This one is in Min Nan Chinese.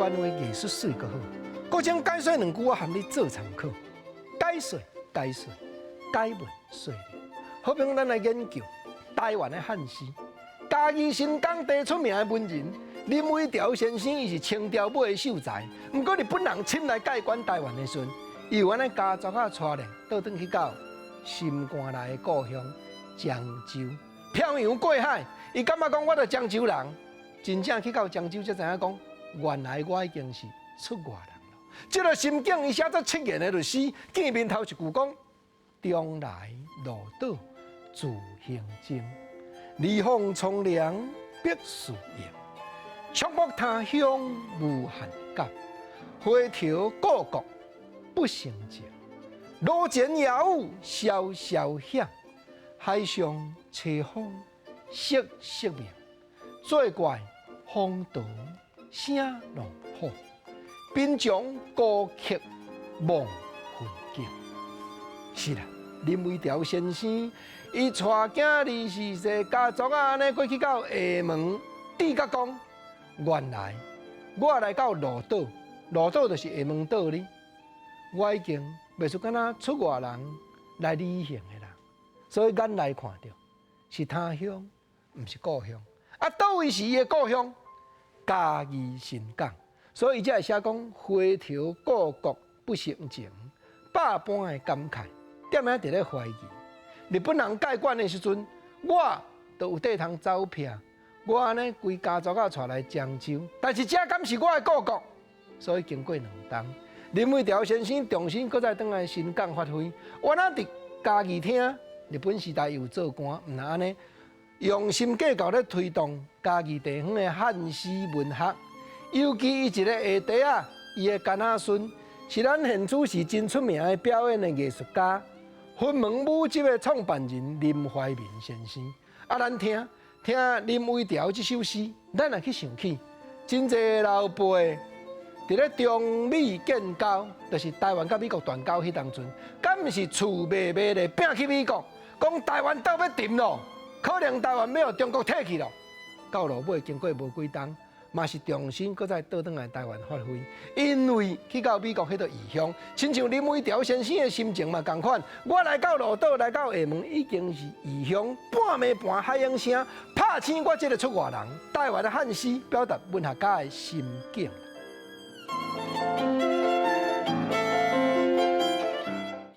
灣話藝術媠閣好。閣將解說兩句，我含你做參考。解說解說解文說理，好比講咱來研究台灣的漢詩，嘉義新港第出名的文人林威潮先生，伊是清朝尾的秀才，毋過日本人侵來界管台灣的時陣，伊有按呢家族仔帶咧，倒轉去到心肝內的故鄉漳州，漂洋過海，伊感覺講我著漳州人，真正去到漳州才知影講，原來我已經是出外人囉。這个心境，伊寫做七言的律詩，見面頭一句講：中來鷺島自行蹤，離風衝涼碧樹影。觸目他鄉無限感，回頭故國不勝情。爐前夜雨蕭蕭響，海上凄風瑟瑟鳴。做怪風濤聲浪吼，濱江孤客望雲景。是啦，林威潮先生，伊帶囝24歲家族仔按呢過去到廈門，智覺講，原來我來到鷺島，鷺島就是廈門島哩。我已經袂輸敢若出外人來旅行的人，所以眼內看著是他鄉，毋是故鄉。啊，佗位是伊的故鄉？嘉義新港。所以伊才會寫講回頭故國不勝情，百般的感慨，踮遐佇咧懷疑。日本人界管的時陣，我都有地通走避。我按呢規家族仔帶來漳州，但是這敢是我的故國？所以經過兩冬，林威潮先生重新閣再轉來新港發揮。原來佇嘉義廳，日本時代有做官，毋但按呢用心計較咧推動嘉義地方的漢詩文學。尤其伊一个下弟仔，伊的干仔孫是咱現主時真出名的表演的藝術家，雲門舞集的創辦人林懷民先生。啊，咱聽聽林威潮這首詩，咱也去想起，真濟老輩佇咧中美建交，就是台灣佮美國斷交彼當陣，敢毋是厝賣賣咧，拚去美國，講台灣島欲沉囉，可能台灣欲予中國提去囉。到落尾經過無幾冬，嘛是重新閣再倒轉來台灣發揮，因為去到美國彼個異鄉，親像林威潮先生的心情嘛仝款。我來到鷺島，來到廈門，已經是異鄉，半暝盤海湧聲，拍醒我這个出外人，台灣的漢詩表達文學家的心境。